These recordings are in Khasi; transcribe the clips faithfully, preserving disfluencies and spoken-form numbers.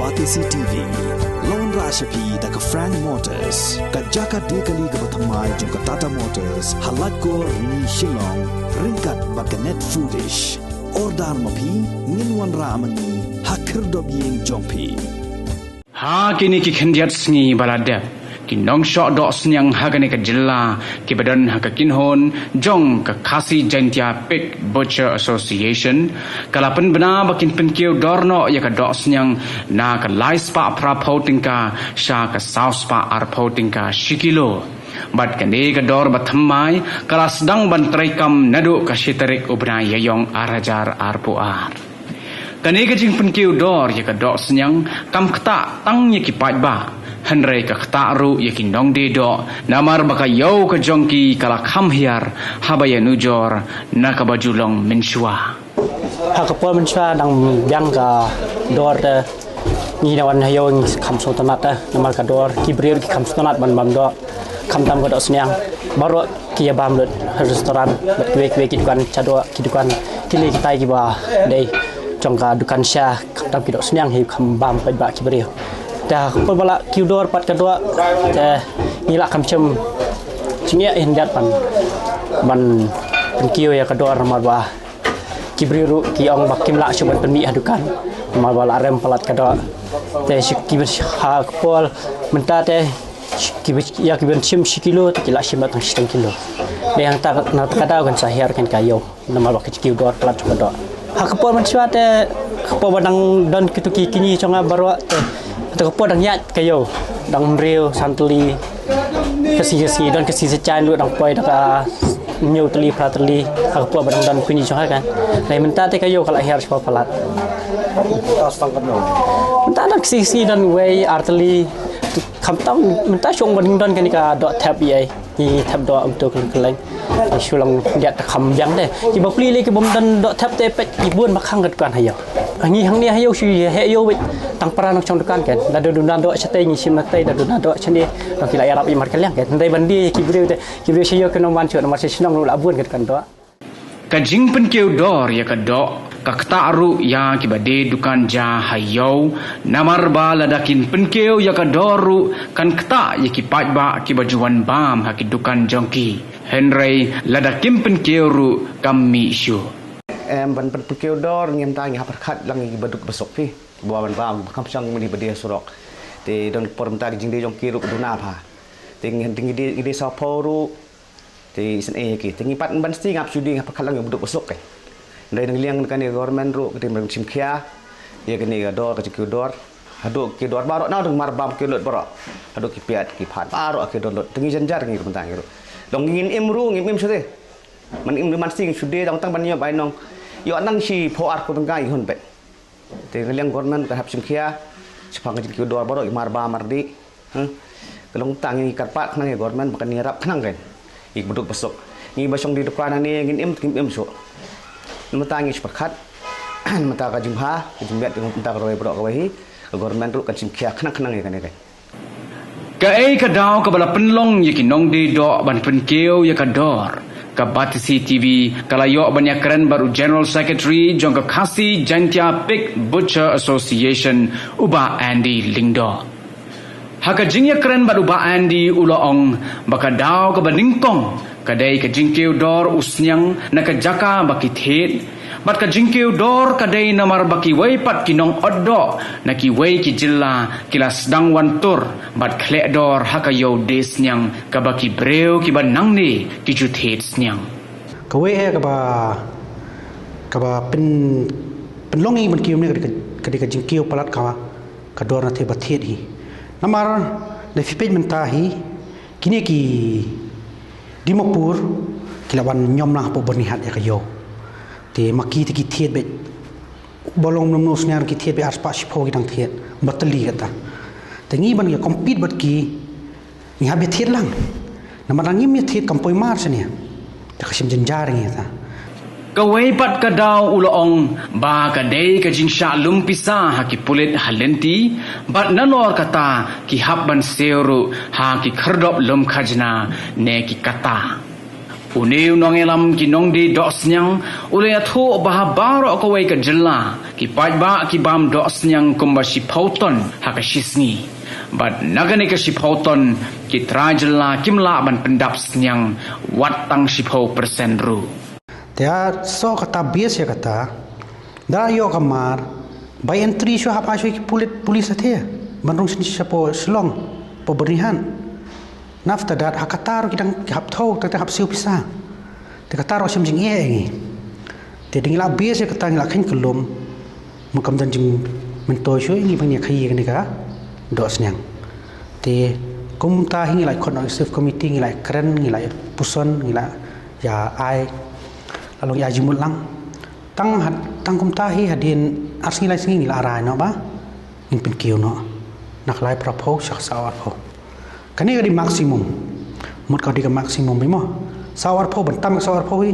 Batesi T V la wanrah sha phi da ka Frank Motors, ka jaka die kali kaba thymmai jong ka Tata Motors, ha Laitkor Ni Shillong, ryngkat bad ka Net Foodish. Order ma phi, ngin wanrah ma ngi ha khyrdop ïing jong phi. Ha kine ki khyndiat sngi ba la dep, ki nongshoh doh sniang ha kane ka jylla, kiba don ha ka kynhun jong ka Khasi Jaintia Pig Butcher Association, ka la pynbna ba kin pynkiew dor noh ïa ka doh sniang na ka lai spah phra phew tyngka sha ka saw spah ar phew tyngka shi kilo. Bad kane ka dor ba thymmai ka la sdang ban treikam naduh ka shi tarik u bnai Ïaiong ar hajar ar phew ar. Kane ka jingpynkiew dor ïa ka doh sniang kam ktah tang ïa ki paidbah, hynrei ka ktah ruh ïa ki nongdie doh, namar ba ka ïew ka jong ki ka la kham hiar haba ïanujor na kaba ju long mynshuwa. Ha ka por mynshuwa dang biang ka dor te, ngi na wan ha ïew ngi kham sngewtynnat te, namar ka dor ki briew ki kham sngewtynnat ban bam doh, khamtam ka doh sniang. Baroh ki ïa bam lut ha restaurant bad kiwei kiwei ki dukan cha doh, ki dukan kine kitai kiba dei jong ka dukan sha, khamtam ki doh sniang hi kham bam paidbah ki briew. Te ha ka por ba la kiew dor pat ka doh, te ngi la kham shem jingeh hyndiat ban, ban pynkiew ïa ka dor namar ba ki briew ruh ki ong ba kim lah shuh ban pynmih ha dukan namar ba la rem palat ka doh. Te shi ki ha ka por mynta te ki ïa ki ban shim shi kilo te ki lah shim tang shiteng kilo. Dei hangta na ka daw kan sa hiar kan ka ïew namar ba ka jingkiew dor palat ka doh. Ha ka por mynshuwa te ka por ba dang don kitu ki kñi jong nga baroh te, te ka por dang ïaid ka ïew, dang hynriew san tylli, ka sngi ka sngi don ka sngi sa jan ruh dang poi da ka hynñiew tylli phra tylli, ha ka por ba dang don kñi jong nga kan. Te mynta te ka ïew ka la hiar shuwa palat. Mynta don ka sngi ka sngi don wei ar tylli. Khamtam mynta shong ba dang don kane ka doh thep ïa ngi thep doh um tu khlem khlem. Shu long diat ta kham biang te. Ki ba pli le ki bym don doh thep te peit ki bun ba khang ka dukan ha ïew. Ngi hangne ha ïew shu heh ïew beit tang para nongshong dukan kan. Da duna doh shatei ngi shim na tei, da duna doh shane. Ngi la ïarap ïa mar ka liang kan. Dei ban die ki briew te, ki briew sha ïew ki nongwan shu namar sha shnong ruh la bun ka dukan doh. Ka jingpynkiew dor ïa ka doh ka ktah ruh ïa kiba die dukan ja ha ïew, namar ba lada kin pynkiew ïa ka dor ruh kan ktah ïa ki paidbah kiba ju wan bam ha ki dukan jong ki. Hynrei lada kim pynkiew ruh kam mih shuh. Em, ban pynkiew dor ngim ta ngi hap pyrkhat lang ïa kiba duk ba suk phi. Ba wan bam ba kham shang mini ba die surok. Te don por mynta ki jingdie jong ki ruh duna pha. Te ngi ngi die ngi die saw phew ruh. Te isynei ïa ki. Te ngi pat ban sting ap shu die nga pyrkhat lang ïa u ba duk ba suk kan. Hynrei dang liang kane government ruh ka dei ban shim khia ïa kane ka dor, ka jingkiew dor. Haduh ki dor baroh na dang mar bam ki lut baroh. Haduh ki piat ki phan baroh ki dor lut. Te ngi jynjar ngi ka bynta ngi ruh. Dang ngin im ruh ngim im shuh te. Man im man sting shu die dang tang ban ïoh bai nong. Ïoh nang shi phew ar phew tyngka ngi hun beit. Te nga liang government ka hap shim khia shaphang ka jingkiew dor baroh ki mar bam mar dih. Ka long tang ngi kyrpad khnang ïa government ba kan ïarap khnang kan. Ïa ki ba duk ba suk. Ngi ba shong die dukan hangne ngin im ngim im shuh. Mynta ngi shu pyrkhat. Mynta ka jingbha ka jingmiat mynta ka roi baroh kawei hi. Ka government ruh kan shim khia khnang khnang ïa kane kan. Kaei ka daw kaba la pynlong ïa ki nongdie doh ban pynkiew ïa ka dor? Ka Batesi T V ka la ïoh ban ïakren bad u General Secretary jong ka Khasi Jaintia Pig Butcher Association, u Bah Andy Lyngdoh. Ha ka jingïakren bad u Bah Andy u la ong ba ka daw kaba nyngkong ka dei ka jingkiew dor u sniang na ka jaka ba ki thied. Bad ka jingkiew dor ka dei namar ba kiwei pat ki nong-ot doh na kiwei ki jylla ki la sdang wan tur bad khleh dor ha ka ïew die sniang kaba ki briew kiba nangne ki ju thied sniang. Kawei eh kaba, kaba pyn, pynlong ïa ngi ban kiew ne ka dei ka, ka dei ka jingkiew palat ka, ka dor na te ba thied hi. Namar da phi peit mynta hi, kine ki Dimapur ki la wan ñiom lang hapoh Byrnihat ïa ka ïew. Te ma ki te ki thied beit. Ba long mano mano sniang ki thied beit ar spah shiphew ki dang thied. Ba tylli kata. Te ngi ban ïa compete bad ki, ngi hap ïa thied lang. Namar da ngim ïa thied kam poi mar shane. Te ka shim jynjar ngi kata. Kawei pat ka daw u la ong ba ka dei ka jingshah lum pisa ha ki pulit ha lynti, bad nalor kata ki hap ban siew ruh ha ki khyrdop lum khajna ne ki kata. Une u nongïalam ki nongdie dohsniang u la ïathuh ba ha baroh kawei ka jylla ki paidbah ki bam dohsniang kumba shiphew ton ha ka shisngi. Bad na kane ka shiphew ton ki trai jylla kim lah ban pyndap sniang wat tang shiphew persen ruh. Te ha soh kata base ïa kata da ïoh ka mar bai entry shuh hap ai shuh ki pulit pulis ha the ban rung shisha po Shillong po Byrnihat. Nafta dat ha kata ruh ki dang hap thaw tang hap siew pisa. Te kata ruh shem jingeh ïa ngi. Te dang la base ïa kata ngi la khein kyllum. Mukam dan jingmyntoi shuh ïa ngi ban ïa khaïi kane ka dohsniang. Te kumta hi ngi la khot executive committee ngi la kren ngi la puson ngi la ïa ai la long ïa jingmut lang. Tang hat tang kumta hi hadien ar sngi lai sngi ngi la rai noh ba ngin pynkiew noh na ka lai phraphew sha ka saw arphew. Kane ka dei maximum. Mut ka dei ka maximum bimo. Saw arphew ban tam ka saw arphew hi.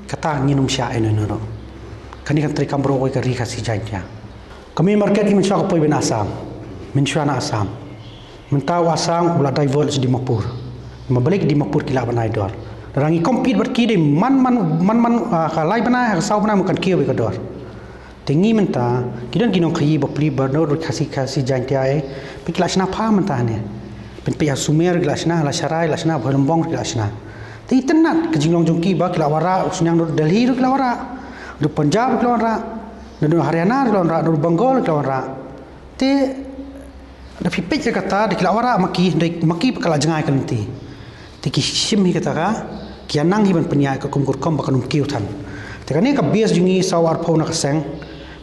Kata ngin ym shah ïa no no. Kane kan treikam bro ka ri Khasi Jaintia. Ka main market hi mynshuwa ka poi ban Assam. Mynshuwa na Assam. Mynta u Assam u la divert sha Dimapur. Ma balei Dimapur ki lah ban ai dor. Lada ngi compete bad ki dei man man man man ka lai bnai ha ka saw bnai mut kan kiew ïa ka dor. Te ngi mynta ki don ki nongkhaïi bapli ba dor Khasi Khasi Jaintia eh. Peit ki la shna pha mynta ne. Peit peit ha Sumer ki la shna, la Sharai la shna, Bhoirymbong ki la shna. Te itynnat ka jinglong jong ki ba ki la wanrah u sniang dor Delhi ruh ki la wanrah. Dor Punjab ruh ki la wanrah. Dor Haryana ruh ki la wanrah, dor Bengal ruh ki la wanrah. Te da phi peit ïa kata da ki la wanrah ma ki dei ma ki ka la jngai ka lynti. Te ki shim hi kata ka ki nang hi ban pynïaid ka kum ka rukom ba kan ym kiew than. Te kane ka base jong ngi saw arphew na ka seng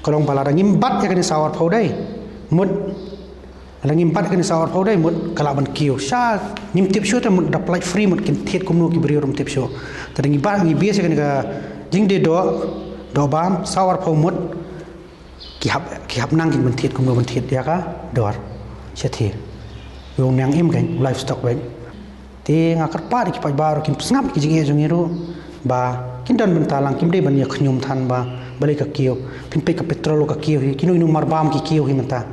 ka long ba lada ngim bat ïa kane saw arphew dei mut lada ngim bat ïa kane saw arphew dei mut ka lah ban kiew sha ngim tip shuh te mut da pynlait free mut kin thied kumno ki briew ruh ym tip shuh. Te da ngi bat ngi base ïa kane ka jingdie doh doh bam saw arphew mut ki hap ki hap nang kin ban thied kumno ban thied ïa ka dor. Shathie. Ïa u nang im kan livestock kan. Te nga kyrpad ïa ki paidbah ruh kin sngap ïa ki jingeh jong ngi ruh ba kin don bynta lang kim dei ban ïa khñium than ba balei ka kiew. Phin peit ka petrol ka kiew hi kino kino marbam ki kiew hi mynta.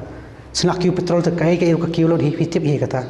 Sngap kiew petrol te kaei kaei ruh ka kiew lut hi phi tip hi kata.